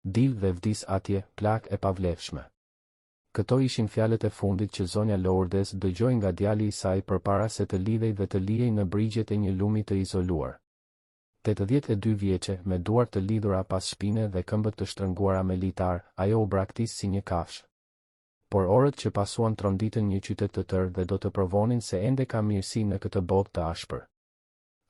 Dil dhe vdis atje, plakë e pavlefshme. Këto ishin fjalët e fundit që zonja Lourdes dëgjoi nga djali i saj përpara se të lidhej dhe të lihej në brigjet e një lumi të izoluar. 82 vjeçe, me duart të lidhura pas shpine dhe këmbët të shtrënguara me litar, ajo u braktis si një kafshë. Por orët që pasuan tronditën një qytet të tërë dhe do të provonin se ende ka mirësi në këtë botë të ashpër.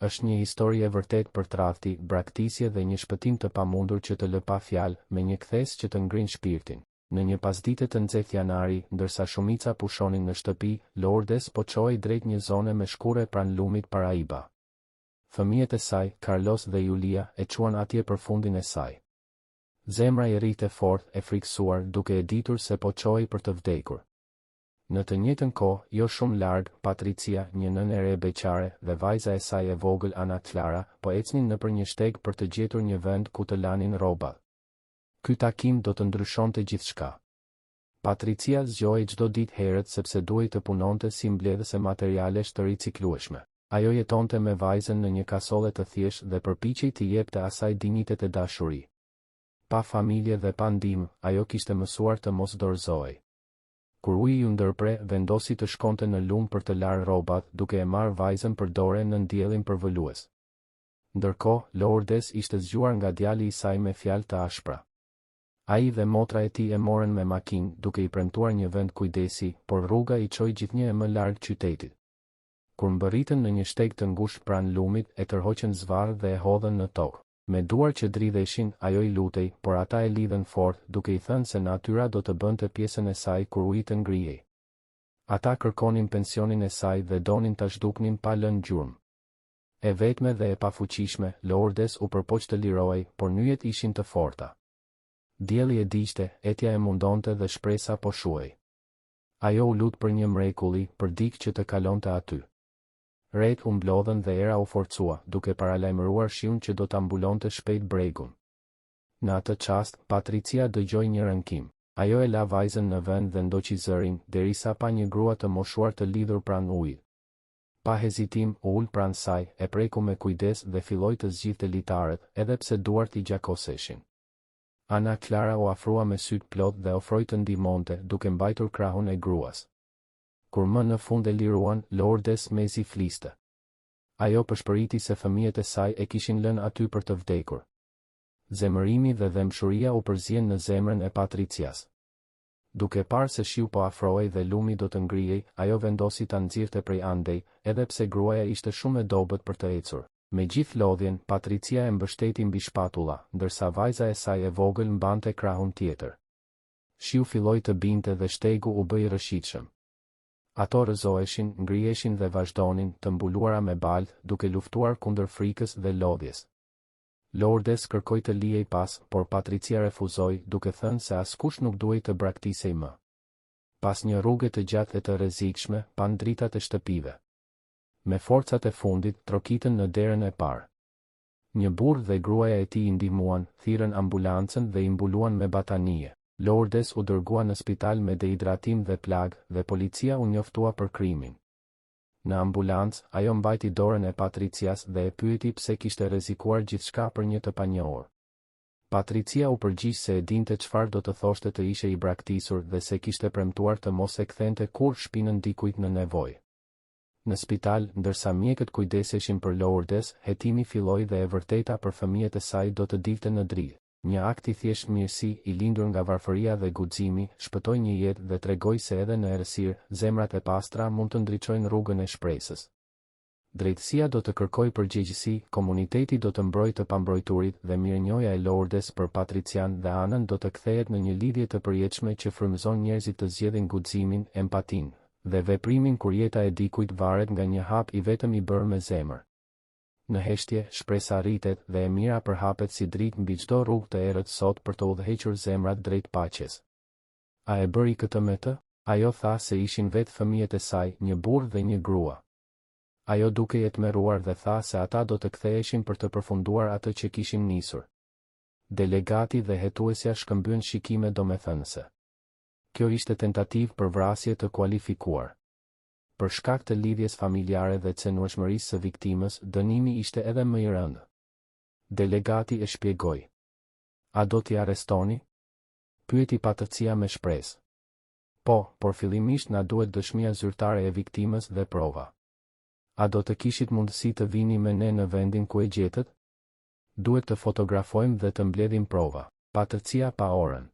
Është një histori e vërtetë për tradhti, braktisje dhe një shpëtim të pamundur që të lë pa fjalë, me një kthesë që të ngrin shpirtin. Në një pasdite të nxehtë janari, ndërsa shumica pushonin në shtëpi, Lourdes po çohej drejt një zone me shkurre pranë lumit Paraiba. Fëmijët e saj, Carlos dhe Julia, e çuan atje për fundin e saj. Zemra i rrihte fort, e frikësuar, duke e ditur se po çohej për të vdekur. Në të njëjtën kohë, jo shumë larg, Patricia, një nënë e re beqare, dhe vajza e saj e vogël Ana Clara, po ecnin nëpër një shteg për të gjetur një vend ku të lanin rrobat. Ky takim do të ndryshonte gjithçka. Patricia zgjohej çdo ditë herët sepse duhej të punonte si mbledhëse materialesh të riciklueshme. Ajo jetonte me vajzën në një kasolle të thjeshtë dhe përpiqej t'i jepte asaj dinjitet e dashuri. Pa familje dhe pa ndihmë, ajo kishte mësuar të mos dorëzohej. Kur uji iu ndërpre, vendosi të shkonte në lumë për të larë rrobat, duke e marrë vajzën për dore nën diellin përvëlues. Ndërkohë, Lourdes ishte zgjuar nga djali i saj me fjalë të ashpra. Ai dhe motra e tij e morën me makinë, duke i premtuar një vend kujdesi, por rruga i çoi gjithnjë e më larg qytetit. Kur mbërritën në një shteg të ngushtë pranë lumit, e tërhoqën zvarrë dhe e hodhën në tokë. Me duar që dridheshin, ajo i lutej, por ata e lidhën fort, duke i thënë se natyra do të bënte pjesën e saj kur uji të ngrihej. Ata kërkonin pensionin e saj dhe donin ta zhduknin pa lënë gjurmë. E vetme dhe e pafuqishme, Lourdes u përpoq të lirohej, por nyjet ishin të forta. Dielli e digjte, etja e mundonte dhe shpresa po shuhej. Ajo u lut për një mrekulli, për dikë që të kalonte aty. Retë u mblodhën dhe era u forcua, duke paralajmëruar shiun që do ta mbulonte shpejt bregun. Në atë çast, Patricia dëgjoi një rënkim. Ajo e la vajzën në vend dhe ndoqi zërin, derisa pa një grua të moshuar të lidhur pranë ujit. Pa hezitim, u ul pranë saj, e preku me kujdes dhe filloi të zgjidhte litarët, edhe pse duart i gjakoseshin. Ana Clara u afrua me sytë plot dhe ofroi të ndihmonte, duke mbajtur krahun e gruas. Kur më në fund e liruan, Lourdes mezi fliste. Ajo pëshpëriti se fëmijët e saj e kishin lënë aty për të vdekur. Zemërimi dhe dhembshuria u përzien në zemrën e Patricias. Duke parë se shiu po afrohej dhe lumi do të ngrihej, ajo vendosi ta nxirrte prej andej, edhe pse gruaja ishte shumë e dobët për të ecur. Me gjithë lodhjen, Patricia e mbështeti mbi shpatulla, ndërsa vajza e saj e vogël mbante krahun tjetër. Shiu filloi të binte dhe shtegu u bë i rrëshqitshëm. Ato rrëzoheshin, ngriheshin dhe vazhdonin, të mbuluara me baltë, duke luftuar kundër frikës dhe lodhjes. Lourdes kërkoi të lihej pas, por Patricia refuzoi, duke thënë se askush nuk duhej të braktisej më. Pas një rruge të gjatë e të rrezikshme, panë dritat e shtëpive. Me forcat e fundit, trokitën në derën e parë. Një burrë dhe gruaja e tij i ndihmuan, thirrën ambulancën dhe i mbuluan me batanije. Lourdes u dërgua në spital me dehidratim dhe plagë, dhe policia u njoftua për krimin. Në ambulancë, ajo mbajti dorën e Patricias dhe e pyeti pse kishte rrezikuar gjithçka për një të panjohur. Patricia u përgjigj se e dinte çfarë do të thoshte të ishe i braktisur dhe se kishte premtuar të mos e kthente kurrë shpinën dikujt në nevojë. Në spital, ndërsa mjekët kujdeseshin për Lourdes, hetimi filloi dhe e vërteta për fëmijët e saj do të dilte në dritë. Një akt i thjeshtë mirësi, i lindur nga varfëria dhe guximi, shpëtoi një jetë dhe tregoi se edhe në errësirë, zemrat e pastra mund të ndriçojnë rrugën e shpresës. Drejtësia do të kërkojë përgjegjësi, komuniteti do të mbrojë të pambrojturit dhe mirënjohja e Lourdes për Patrician dhe Anën do të kthehet në një lidhje të përjetshme që frymëzon njerëzit të zgjedhin guximin, empatinë, dhe veprimin kur jeta e dikujt varet nga një hap i vetëm i bërë me zemër. Në heshtje, shpresa rritet dhe e mira përhapet si dritë mbi çdo rrugë të errët sot për të udhëhequr zemrat drejt paqes. A e bëri këtë me të? Ajo tha se ishin vetë fëmijët e saj, një burrë dhe një grua. Ajo dukej e tmerruar dhe tha se ata do të ktheheshin për të përfunduar atë që kishin nisur. Delegati dhe hetuesja shkëmbyen shikime domethënëse. Kjo ishte tentativë për vrasje të kualifikuar. Për shkak të lidhjes familjare dhe cenueshmërisë së viktimës, dënimi ishte edhe më i rëndë. Delegati e shpjegoi. A do t'i arrestoni? Pyeti Patricia me shpresë. Po, por fillimisht na duhet dëshmia zyrtare e viktimës dhe prova. A do të kishit mundësi të vini me ne në vendin ku e gjetët? Duhet të fotografojmë dhe të mbledhim prova. Patricia pa orën.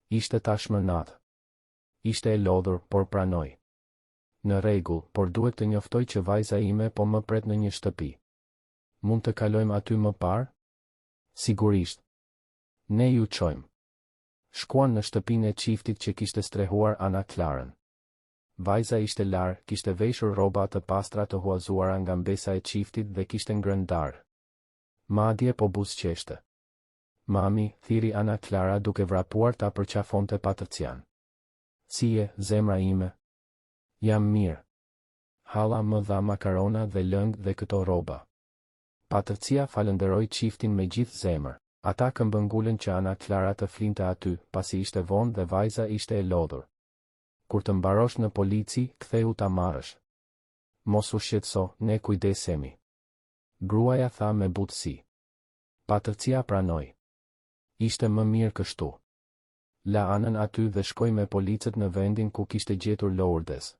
Ishte tashmë natë. Ishte e lodhur, por pranoi. Në rregull, por duhet të njoftoj që vajza ime po më pret në një shtëpi. Mund të kalojmë aty më parë? Sigurisht. Ne ju çojmë. Shkuan në shtëpinë e çiftit që kishte strehuar Ana Klarën. Vajza ishte larë, kishte veshur rroba të pastra të huazuara nga mbesa e çiftit dhe kishte ngrënë darkë. Madje po buzëqeshte. Mami, thirri Ana Klara duke vrapuar ta përqafonte Patrician. Si je, zemra ime? Jam mirë. Halla më dha makarona dhe lëng dhe këto rroba. Patricia falënderoi çiftin me gjithë zemër. Ata këmbëngulën që Ana Klara të flinte aty, pasi ishte vonë dhe vajza ishte e lodhur. Kur të mbarosh në polici, kthehu ta marrësh. Mos u shqetëso, ne kujdesemi. Gruaja tha me butësi. Patricia pranoi. Ishte më mirë kështu. La Anën aty dhe shkoi me policët në vendin ku kishte gjetur Lourdes.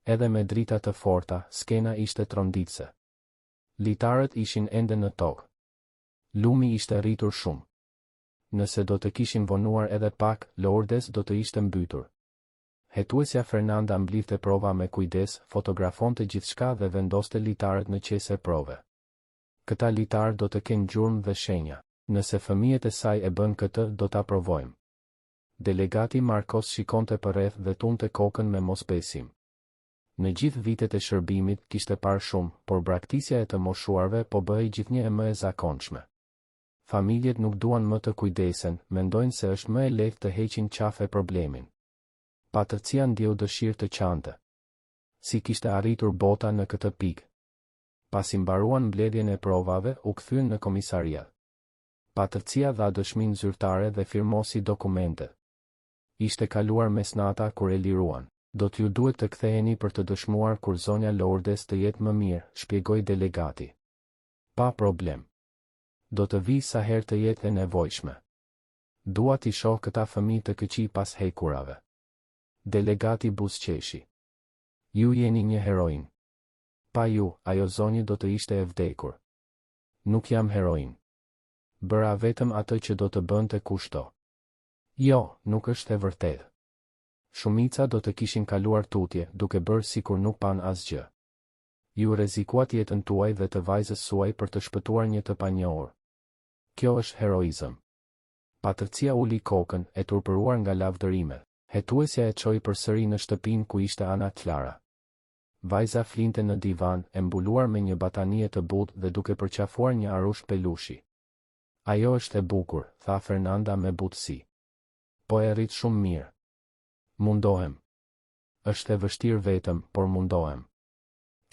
Edhe me drita të forta, skena ishte tronditëse. Litarët ishin ende në tokë. Lumi ishte rritur shumë. Nëse do të kishin vonuar edhe pak, Lourdes do të ishte mbytur. Hetuesja Fernanda mblidhte prova me kujdes, fotografonte gjithçka dhe vendoste litarët në qese prove. Këta litarë do të kenë gjurmë dhe shenja. Nëse fëmijët e saj e bënë këtë, do ta provojmë. Delegati Marcos shikonte përreth dhe tundte kokën me mosbesim. Në gjithë vitet e shërbimit, kishte parë shumë, por braktisja e të moshuarve po bëhej gjithnjë e më e zakonshme. Familjet nuk duan më të kujdesen, mendojnë se është më e lehtë të heqin qafe problemin. Patricia ndjeu dëshirë të qante. Si kishte arritur bota në këtë pikë? Pasi mbaruan mbledhjen e provave, u kthyen në komisariat. Patricia dha dëshminë zyrtare dhe firmosi dokumentet. Ishte kaluar mesnata kur e liruan. Do t'ju duhet të ktheheni për të dëshmuar kur zonja Lourdes të jetë më mirë, shpjegoi delegati. Pa problem. Do të vij sa herë të jetë e nevojshme. Dua t'i shoh këta fëmijë të këqij pas hekurave. Delegati buzëqeshi. Ju jeni një heroinë. Pa ju, ajo zonjë do të ishte e vdekur. Nuk jam heroinë. Bëra vetëm atë që do të bënte kushdo. Jo, nuk është e vërtetë. Shumica do të kishin kaluar tutje, duke bërë sikur nuk panë asgjë. Ju rrezikuat jetën tuaj dhe të vajzës suaj për të shpëtuar një të panjohur. Kjo është heroizëm. Patricia uli kokën, e turpëruar nga lavdërimet. Hetuesja e çoi përsëri në shtëpinë ku ishte Ana Clara. Vajza flinte në divan, e mbuluar me një batanije të butë dhe duke përqafuar një arush pelushi. Ajo është e bukur, tha Fernanda me butësi. Po e rrit shumë mirë. Mundohem. Është e vështirë vetëm, por mundohem.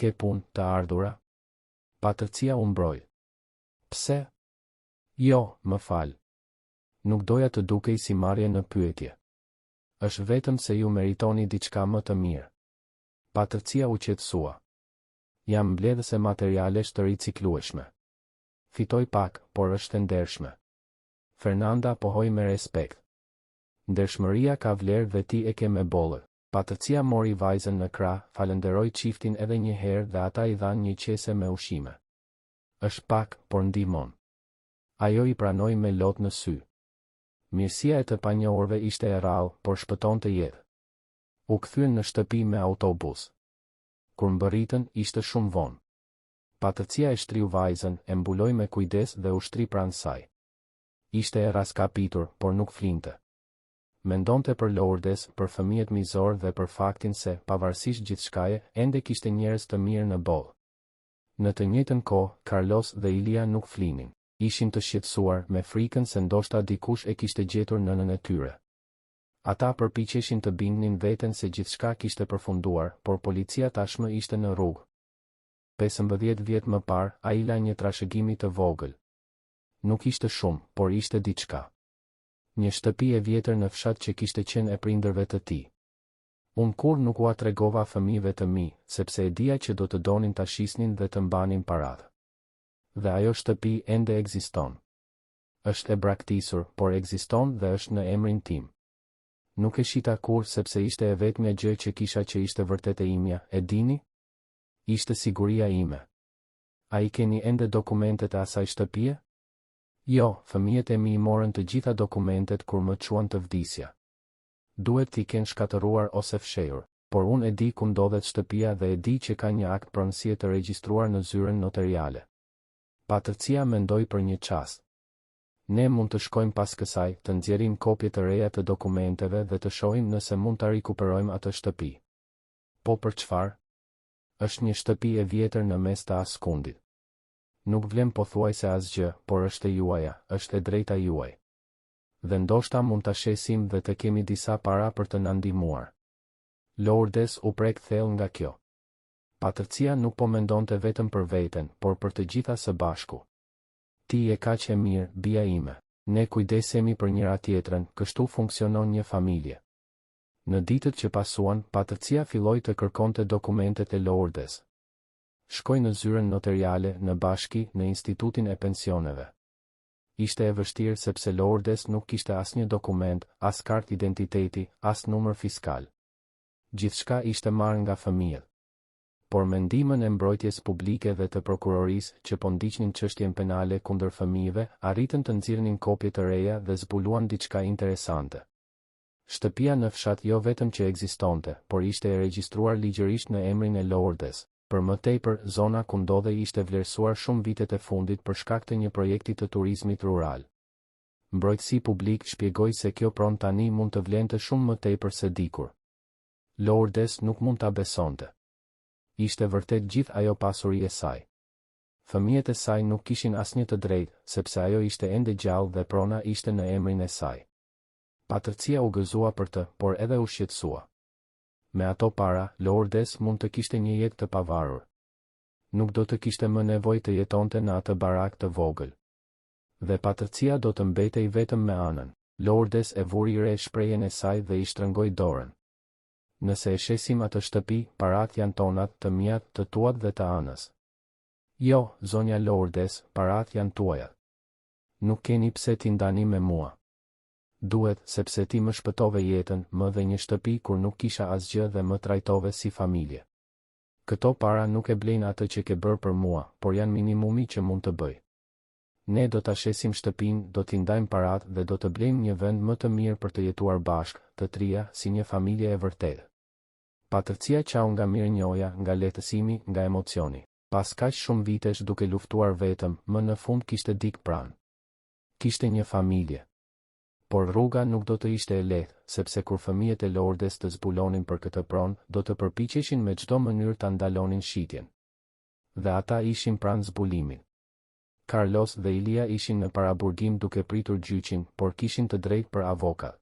Ke punë, të ardhura? Patricia u mbrojt. Pse? Jo, më fal. Nuk doja të dukej si marrje në pyetje. Është vetëm se ju meritoni diçka më të mirë. Patricia u qetësua. Jam mbledhëse materialesh të riciklueshme. Fitoj pak, por është e ndershme. Fernanda pohoi me respekt. Ndershmëria ka vlerë dhe ti e ke me bollëk. Patricia mori vajzën në krah, falënderoi çiftin edhe një herë dhe ata i dhanë një qese me ushqime. Është pak, por ndihmon. Ajo i pranoi me lot në sy. Mirësia e të panjohurve ishte e rrallë, por shpëtonte jetë. U kthyen në shtëpi me autobus. Kur mbërritën, ishte shumë vonë. Patricia e shtriu vajzën, e mbuloi me kujdes dhe u shtri pranë saj. Ishte e rraskapitur, por nuk flinte. Mendonte për Lourdes, për fëmijët mizorë dhe për faktin se, pavarësisht gjithçkaje, ende kishte njerëz të mirë në botë. Në të njëjtën kohë, Carlos dhe Ilia nuk flinin. Ishin të shqetësuar, me frikën se ndoshta dikush e kishte gjetur nënën e tyre. Ata përpiqeshin të bindnin veten se gjithçka kishte përfunduar, por policia tashmë ishte në rrugë. 15 vjet më parë, ai la një trashëgimi të vogël. Nuk ishte shumë, por ishte diçka. Një shtëpi e vjetër në fshat që kishte qenë e prindërve të tij. Unë kurrë nuk ua tregova fëmijëve të mi, sepse e dija që do të donin ta shisnin dhe të mbanin paratë. Dhe ajo shtëpi ende ekziston. Është e braktisur, por ekziston dhe është në emrin tim. Nuk e shita kurrë sepse ishte e vetmja gjë që kisha që ishte vërtet e imja, e dini? Ishte siguria ime. A i keni ende dokumentet e asaj shtëpie? Jo, fëmijët e mi i morën të gjitha dokumentet kur më çuan të vdisja. Duhet t'i kenë shkatërruar ose fshehur. Por unë e di ku ndodhet shtëpia dhe e di që ka një akt pronësie të regjistruar në zyrën noteriale. Patricia mendoi për një çast. Ne mund të shkojmë pas kësaj, të nxjerrim kopje të reja të dokumenteve dhe të shohim nëse mund ta rikuperojmë atë shtëpi. Po për çfarë? Është një shtëpi e vjetër në mes të askundit. Nuk vlen pothuajse asgjë, por është e juaja, është e drejta juaj. Dhe ndoshta mund ta shesim dhe të kemi disa para për të na ndihmuar. Lourdes u prek thellë nga kjo. Patricia nuk po mendonte vetëm për veten, por për të gjitha së bashku. Ti je kaq e mirë, bija ime. Ne kujdesemi për njëra-tjetrën, kështu funksionon një familje. Në ditët që pasuan, Patricia filloi të kërkonte dokumentet e Lourdes. Shkoi në zyrën noteriale, në bashki, në institutin e pensioneve. Ishte e vështirë sepse Lourdes nuk kishte asnjë dokument, as kartë identiteti, as numër fiskal. Gjithçka ishte marrë nga fëmijët. Por me ndihmën e mbrojtjes publike dhe të prokurorisë, që po ndiqnin çështjen penale kundër fëmijëve, arritën të nxirrnin kopje të reja dhe zbuluan diçka interesante. Shtëpia në fshat jo vetëm që ekzistonte, por ishte e regjistruar ligjërisht në emrin e Lourdes. Për më tepër, zona ku ndodhej ishte vlerësuar shumë vitet e fundit për shkak të një projekti të turizmit rural. Mbrojtësi publik shpjegoi se kjo pronë tani mund të vlente shumë më tepër se dikur. Lourdes nuk mund ta besonte. Ishte vërtet gjithë ajo pasuri e saj. Fëmijët e saj nuk kishin asnjë të drejtë, sepse ajo ishte ende gjallë dhe prona ishte në emrin e saj. Patricia u gëzua për të, por edhe u shqetësua. Me ato para, Lourdes mund të kishte një jetë të pavarur. Nuk do të kishte më nevojë të jetonte në atë barakë të vogël. Dhe Patricia do të mbetej vetëm me Anën. Lourdes e vuri re shprehjen e saj dhe i shtrëngoi dorën. Nëse e shesim atë shtëpi, paratë janë tonat, të miat, të tuat dhe të Anës. Jo, zonja Lourdes, paratë janë tuajat. Nuk keni pse t'i ndani me mua. Duhet, sepse ti më shpëtove jetën, më dhe një shtëpi kur nuk kisha asgjë dhe më trajtove si familje. Këto para nuk e blejnë atë që ke bërë për mua, por janë minimumi që mund të bëj. Ne do ta shesim shtëpinë, do t'i ndajmë paratë dhe do të blejmë një vend më të mirë për të jetuar bashkë, të tria, si një familje e vërtetë. Patricia qau nga mirënjohja, nga lehtësimi, nga emocioni. Pas kaq shumë vitesh duke luftuar vetëm, më në fund kishte dikë pranë. Kishte një familje. Por rruga nuk do të ishte e lehtë, sepse kur fëmijët e Lourdes të zbulonin për këtë pronë, do të përpiqeshin me çdo mënyrë ta ndalonin shitjen. Dhe ata ishin pranë zbulimit. Carlos dhe Ilia ishin në paraburgim duke pritur gjyqin, por kishin të drejtë për avokat.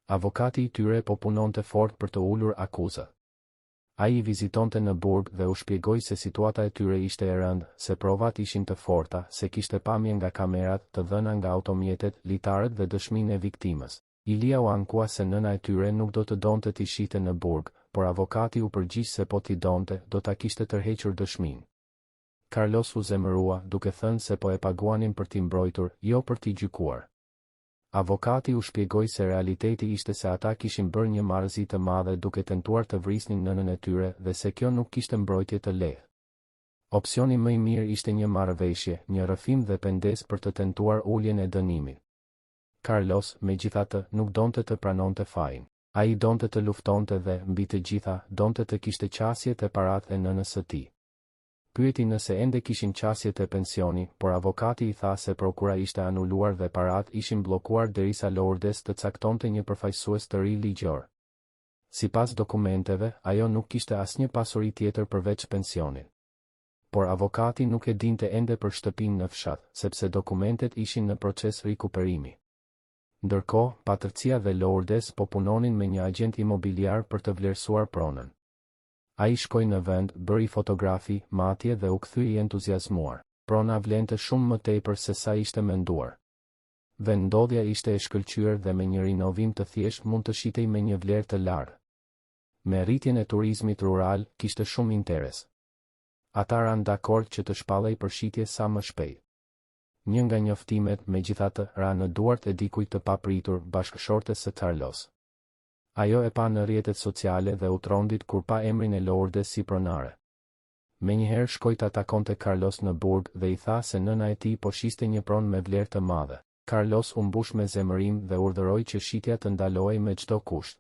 Avokati i tyre po punonte fort për të ulur akuzat. Ai i vizitonte në burg dhe u shpjegoi se situata e tyre ishte e rëndë, se provat ishin të forta, se kishte pamje nga kamerat, të dhëna nga automjetet, litarët dhe dëshminë e viktimës. Ilia u ankua se nëna e tyre nuk do të donte t'i shihte në burg, por avokati u përgjigj se po t'i donte, do ta kishte tërhequr dëshminë. Carlos u zemërua, duke thënë se po e paguanin për t'i mbrojtur, jo për t'i gjykuar. Avokati u shpjegoi se realiteti ishte se ata kishin bërë një marrëzi të madhe duke tentuar të vrisnin nënën e tyre dhe se kjo nuk kishte mbrojtje të lehtë. Opsioni më i mirë ishte një marrëveshje, një rrëfim dhe pendesë për të tentuar uljen e dënimit. Carlos, megjithatë, nuk donte të pranonte fajin. Ai donte të luftonte dhe, mbi të gjitha, donte të kishte qasje te paratë e nënës së tij. Pyeti nëse ende kishin qasje te pensioni, por avokati i tha se prokura ishte anuluar dhe paratë ishin bllokuar derisa Lourdes të caktonte një përfaqësues të ri ligjor. Sipas dokumenteve, ajo nuk kishte asnjë pasuri tjetër përveç pensionit. Por avokati nuk e dinte ende për shtëpinë në fshat, sepse dokumentet ishin në proces rikuperimi. Ndërkohë, Patricia dhe Lourdes po punonin me një agjent imobiliar për të vlerësuar pronën. Ai shkoi në vend, bëri fotografi, matje dhe u kthye i entuziazmuar. Prona vlente shumë më tepër se sa ishte menduar. Vendndodhja ishte e shkëlqyer dhe me një rinovim të thjeshtë mund të shitej me një vlerë të lartë. Me rritjen e turizmit rural, kishte shumë interes. Ata ranë dakord që të shpallej për shitje sa më shpejt. Një nga njoftimet, megjithatë, ra në duart e dikujt të papritur, bashkëshortes së Carlos. Ajo e pa në rrjetet sociale dhe u trondit kur pa emrin e Lourdes si pronare. Menjëherë shkoi ta takonte Carlos në burg dhe i tha se nëna e tij po shiste një pronë me vlerë të madhe. Carlos u mbush me zemërim dhe urdhëroi që shitja të ndalohej me çdo kusht.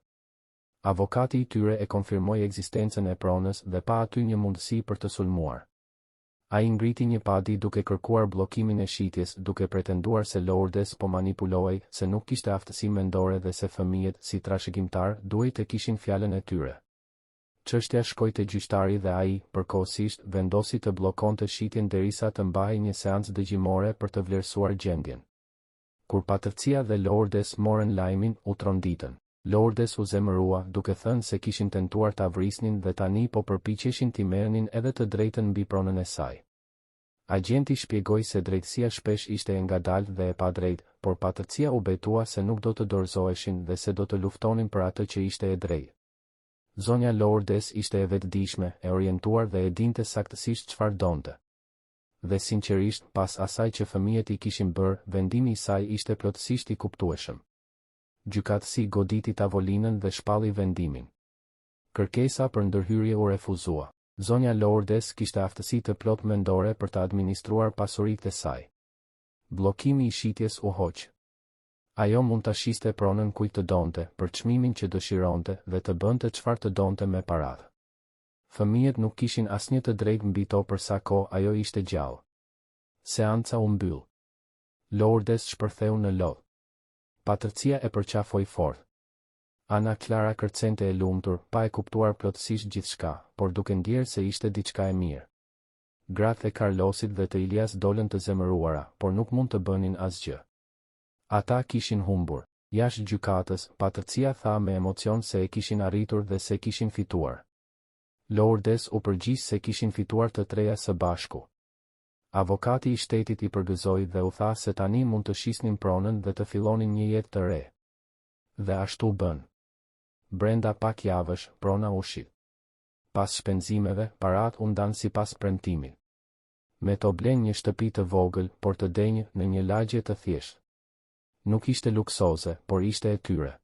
Avokati i tyre e konfirmoi ekzistencën e pronës dhe pa aty një mundësi për të sulmuar. Ai ngriti një padi duke kërkuar bllokimin e shitjes, duke pretenduar se Lourdes po manipulohej, se nuk kishte aftësi mendore dhe se fëmijët, si trashëgimtarë, duhej të kishin fjalën e tyre. Çështja shkoi te gjyqtari dhe ai, përkohësisht, vendosi të bllokonte shitjen derisa të mbahej një seancë dëgjimore për të vlerësuar gjendjen. Kur Patricia dhe Lourdes morën lajmin, u tronditën. Lourdes u zemërua, duke thënë se kishin tentuar ta vrisnin dhe tani po përpiqeshin t'i merrnin edhe të drejtën mbi pronën e saj. Agjenti shpjegoi se drejtësia shpesh ishte e ngadaltë dhe e padrejtë, por Patricia u betua se nuk do të dorëzoheshin dhe se do të luftonin për atë që ishte e drejtë. Zonja Lourdes ishte e vetëdijshme, e orientuar dhe e dinte saktësisht çfarë donte. Dhe sinqerisht, pas asaj që fëmijët i kishin bërë, vendimi i saj ishte plotësisht i kuptueshëm. Gjykatësi goditi tavolinën dhe shpalli vendimin. Kërkesa për ndërhyrje u refuzua. Zonja Lourdes kishte aftësi të plotë mendore për të administruar pasuritë e saj. Bllokimi i shitjes u hoq. Ajo mund ta shiste pronën kujt të donte, për çmimin që dëshironte dhe të bënte çfarë të donte me paratë. Fëmijët nuk kishin asnjë të drejtë mbi to për sa kohë ajo ishte gjallë. Seanca u mbyll. Lourdes shpërtheu në lot. Patricia e përqafoi fort. Ana Clara kërcente e lumtur, pa e kuptuar plotësisht gjithçka, por duke ndjerë se ishte diçka e mirë. Gratë e Carlosit dhe të Ilias dolën të zemëruara, por nuk mund të bënin asgjë. Ata kishin humbur. Jashtë gjykatës, Patricia tha me emocion se e kishin arritur dhe se kishin fituar. Lourdes u përgjigj se kishin fituar të treja së bashku. Avokati i shtetit i përgëzoi dhe u tha se tani mund të shisnin pronën dhe të fillonin një jetë të re. Dhe ashtu bënë. Brenda pak javësh, prona u shit. Pas shpenzimeve, paratë u ndanë sipas premtimit. Me to blenë një shtëpi të vogël, por të denjë, në një lagje të thjeshtë. Nuk ishte luksoze, por ishte e tyre.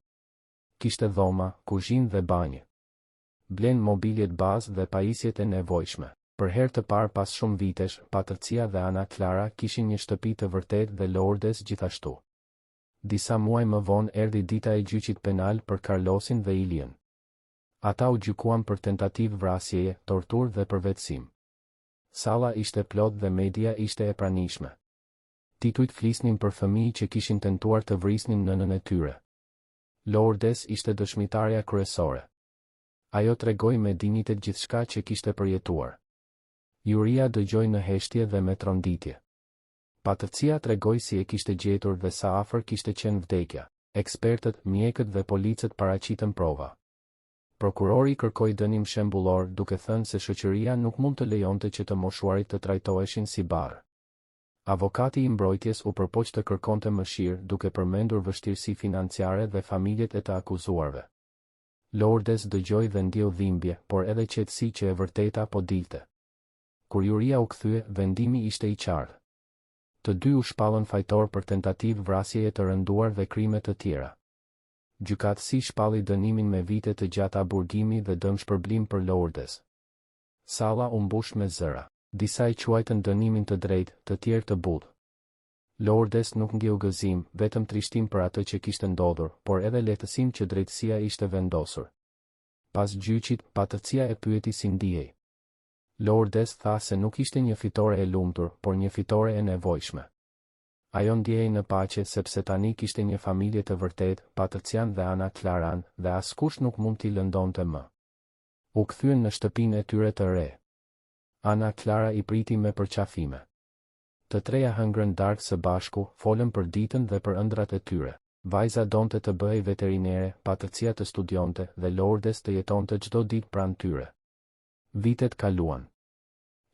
Kishte dhoma, kuzhinë dhe banjë. Blenë mobiljet bazë dhe pajisjet e nevojshme. Për herë të parë pas shumë vitesh, Patricia dhe Ana Clara kishin një shtëpi të vërtetë dhe Lourdes gjithashtu. Disa muaj më vonë erdhi dita e gjyqit penal për Carlosin dhe Iliën. Ata u gjykuan për tentativë vrasjeje, torturë dhe përvetësim. Salla ishte plot dhe media ishte e pranishme. Titujt flisnin për fëmijë që kishin tentuar të vrisnin nënën e tyre. Lourdes ishte dëshmitarja kryesore. Ajo tregoi me dinjitet gjithçka që kishte përjetuar. Juria dëgjoi në heshtje dhe me tronditje. Patricia tregoi si e kishte gjetur dhe sa afër kishte qenë vdekja. Ekspertët, mjekët dhe policët paraqitën prova. Prokurori kërkoi dënim shembullor duke thënë se shoqëria nuk mund të lejonte që të moshuarit të trajtoheshin si barrë. Avokati i mbrojtjes u përpoq të kërkonte mëshirë, duke përmendur vështirësi financiare dhe familjet e të akuzuarve. Lourdes dëgjoi dhe ndjeu dhimbje, por edhe qetësi që e vërteta po dilte. Kur juria u kthye, vendimi ishte i qartë. Të dy u shpallën fajtorë për tentativë vrasjeje të rënduar dhe krime të tjera. Gjykatësi shpalli dënimin me vite të gjata burgimi dhe dëmshpërblim për Lourdes. Salla u mbush me zëra. Disa e quajtën dënimin të drejtë, të tjerë të butë. Lourdes nuk ndjeu gëzim, vetëm trishtim për atë që kishte ndodhur, por edhe lehtësim që drejtësia ishte vendosur. Pas gjyqit, Patricia e pyeti si ndihej. Lourdes tha se nuk ishte një fitore e lumtur, por një fitore e nevojshme. Ajo ndjehej në paqe sepse tani kishte një familje të vërtetë, Patrician dhe Ana Claran, dhe askush nuk mund t'i lëndonte më. U kthyen në shtëpinë e tyre të re. Ana Clara i priti me përqafime. Të treja hëngrën darkë së bashku, folën për ditën dhe për ëndrrat e tyre. Vajza donte të bëhej veterinere, Patricia të studionte dhe Lourdes të jetonte çdo ditë pranë tyre. Vitet kaluan.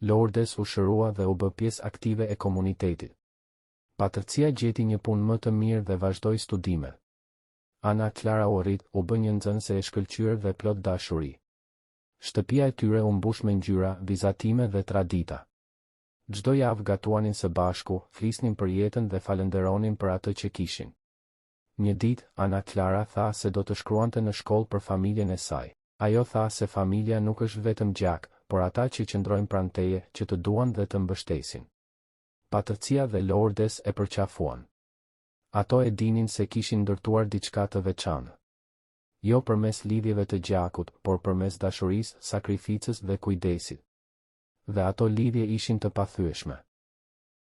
Lourdes u shërua dhe u bë pjesë aktive e komunitetit. Patricia gjeti një punë më të mirë dhe vazhdoi studimet. Ana Clara u rrit, u bë një nxënëse e shkëlqyer dhe plot dashuri. Shtëpia e tyre u mbush me ngjyra, vizatime dhe tradita. Çdo javë gatuanin së bashku, flisnin për jetën dhe falënderonin për atë që kishin. Një ditë, Ana Clara tha se do të shkruante në shkollë për familjen e saj. Ajo tha se familja nuk është vetëm gjak, por ata që qëndrojnë pranë teje, që të duan dhe të mbështesin. Patricia dhe Lourdes e përqafuan. Ato e dinin se kishin ndërtuar diçka të veçantë. Jo përmes lidhjeve të gjakut, por përmes dashurisë, sakrificës dhe kujdesit. Dhe ato lidhje ishin të pathyeshme.